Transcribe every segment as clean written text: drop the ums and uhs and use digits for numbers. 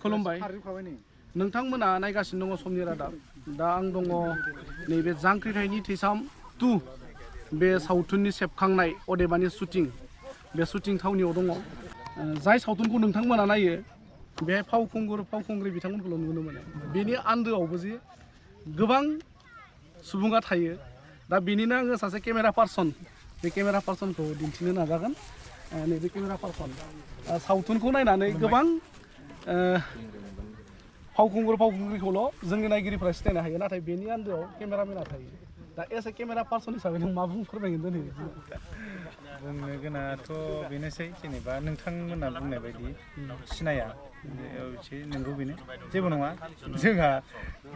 खुलुमबाय नोंथांमोना नायगासिनो दङ समनि रादाब दा आं दङ नैबे जांख्रिथायनि थैसाम 2 बे सावथुननि सेबखांनाय अदेबानि शुटिं बे शुटिं थावनियाव दङ जाय सावथुनखौ नोंथांमोना नायो बे फावखुंग्रि बिथांमोनखौल' नुनो मोनो बेनि आन्दोआवबो जे गोबां सुबुङा थायो दा बेनिनो आङो सासे केमेरा पार्सन बे केमेरा पार्सनखौ दिन्थिनो नाजागोन नैबे केमेरा पार्सन सावथुनखौ नायनानै गोबां फावखुंग्रिखौल' जोंनि नायगिरिफ्रा सिनायनो हायो नाथाय बेनि आन्दोआव केमेरामेना थायो दा एस ए केमेरा पार्सन हिसाबै नों मा फोरमायगोन दिनै बुंनो गोनाङाथ' बेनोसै जेनेबा नोंथांमोना बुंनाय बायदि सिनाया एसे नंगौ बेनो जेबो नङा जोंहा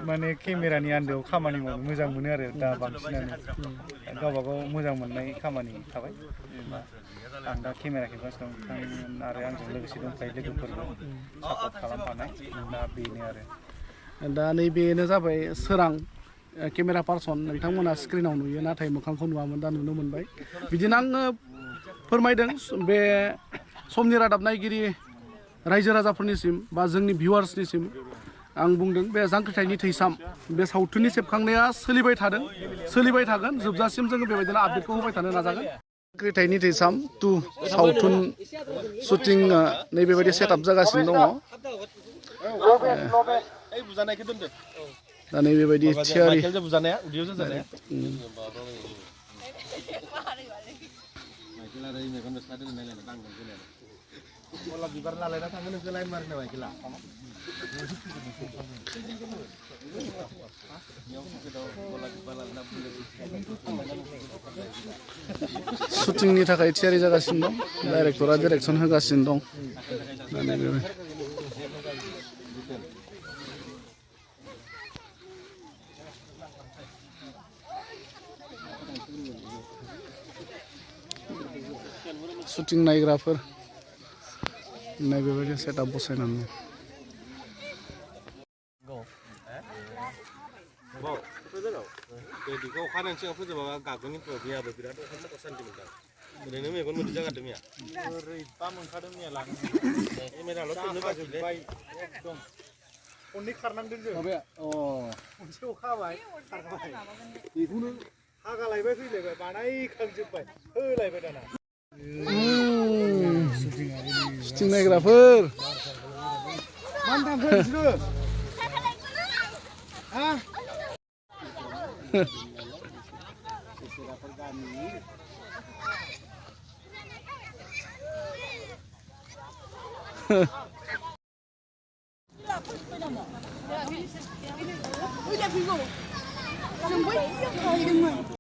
माने केमेरानि आन्दोआव खामानि मावनो मोजां मोनो आरो दा बांसिनानो गावबा गाव मोजां मोननाय खामानि थाबाय जेनेबा आं दा केमेरा खेबगासिनो दं आरो आंजों लोगोसे दंफायो लोगोफोरबो सापर्ट खालामफानाय दा बेनो आरो दा नैबेनो जाबाय सोरां केमेरा पार्सन नोंथांमोना स्क्रिनाव नुयो नाथाय मोखांखौ नुवामोन दा नुनो मोनबाय बिदिनो आङो फोरमायदों बे समनि रादाब नायगिरि रायजो राजाफोरनिसिम बा जोंनि भिउवार्सनिसिम आं बुंदों बे जांख्रिथायनि थैसाम बे सावथुननि सेबखांनाया सोलिबाय थागोन जोबजासिम जोङो बेबायदिनो आपडेटखौ होबाय थानो नाजागोन जांख्रिथायनि थैसाम 2 सावथुन शुटिं नैबेबायदि सेटआप जागासिनो दङ दा नैबेबायदि थियारि शुटिंनि थाखाय थियारि जागासिनो दं डाइरेक्टरा डिरेक्सन होगासिनो दं शुटिं नायग्राफोर बेबायदि सेटआप बसायनानै शुटिं नायग्राफोर